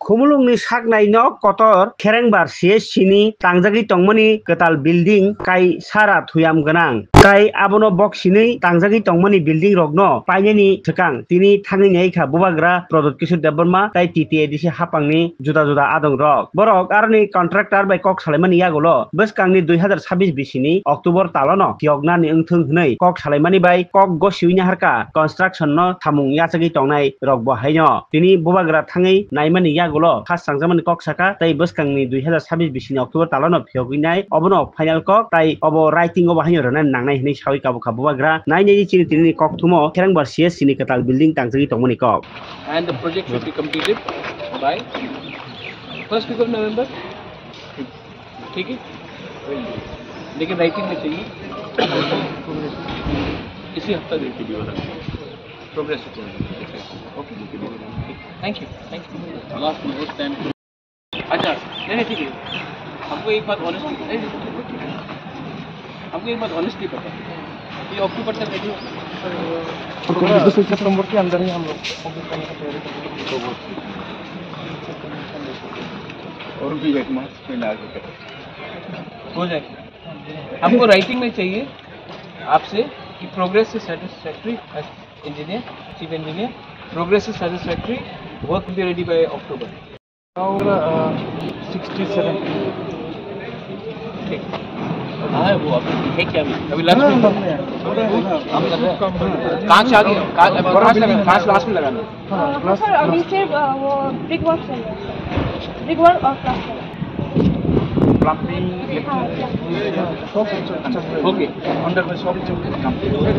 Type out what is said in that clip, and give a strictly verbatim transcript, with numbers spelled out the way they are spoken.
Khumulwngni saknai nok kotor Kherengbar C S C ni tangjagwi tongmani kwtal building kai sara thuyam gwnang. Tai abono bok sinwi tangjagwi tongmani building rokno painani swkang tini thangwi nai kha Bubagra Pradyot Kishore Debbarma tai T T A D C hapangni juda juda adong rok. Borok aroni contractor bai kok salaimani yagulo bwskangni dui hazar sabbish bisini October talono phiyoknani wngthwng hwnwi kok salaimani bai kok gosiwi naharkha construction no samung yachagwi tongnai rok bo haino. Tini Bubagra thangwi naimani yagulo khas changjakmani kok saka tai bwskangni dui hazar sabbish bisini October talono phiyogwi nai obono final kok tai obo writing obo haino rwnani nangnai hwnwi sawi kabukha Bubagra. Nai nai chini tini kok thumo Kherengbar C S C ni kwtal building tangjagwi tongmani kok. And the project should be completed by first week of November. ठीक है, लेकिन राइटिंग में चाहिए। इसी हफ्ता दे दीजिए वाला progress. Okay, thank you, thank you. Last में उस टाइम अच्छा, नहीं, नहीं, ठीक है। हमको एक बात ऑनेस्टली, नहीं, नहीं, हमको एक बात ऑनेस्टली पता है, ये अक्टूबर तक रेडी हो? सितंबर के अंदर ही हम लोग कंप्लीट करने का तैयारी करेंगे। और भी एक मास में ना आगे करें। हो जाएगा। हमको राइटिंग में चाहिए आपसे कि progress is satisfactory, engineer, chief engineer, progress is satisfactory, work will be ready by October. और, अ, सिक्सटी सेवन। ठीक। हाँ, वो अभी है क्या अभी? अभी लंच में। हम कर रहे हैं। कांच आ गया, कांच, कांच लगा, कांच लास्ट में लगाना। हाँ, हाँ, सर, अभी सिर्फ, अ, वो ब्रिक वर्क चल रहा है, सर। ब्रिक वर्क और प्लास्टर। प्लम्बिंग, हाँ, प्लम्बिंग। सब कुछ चल रहा है। ओके। अंडर में सब कुछ कंप्लीट हो गया।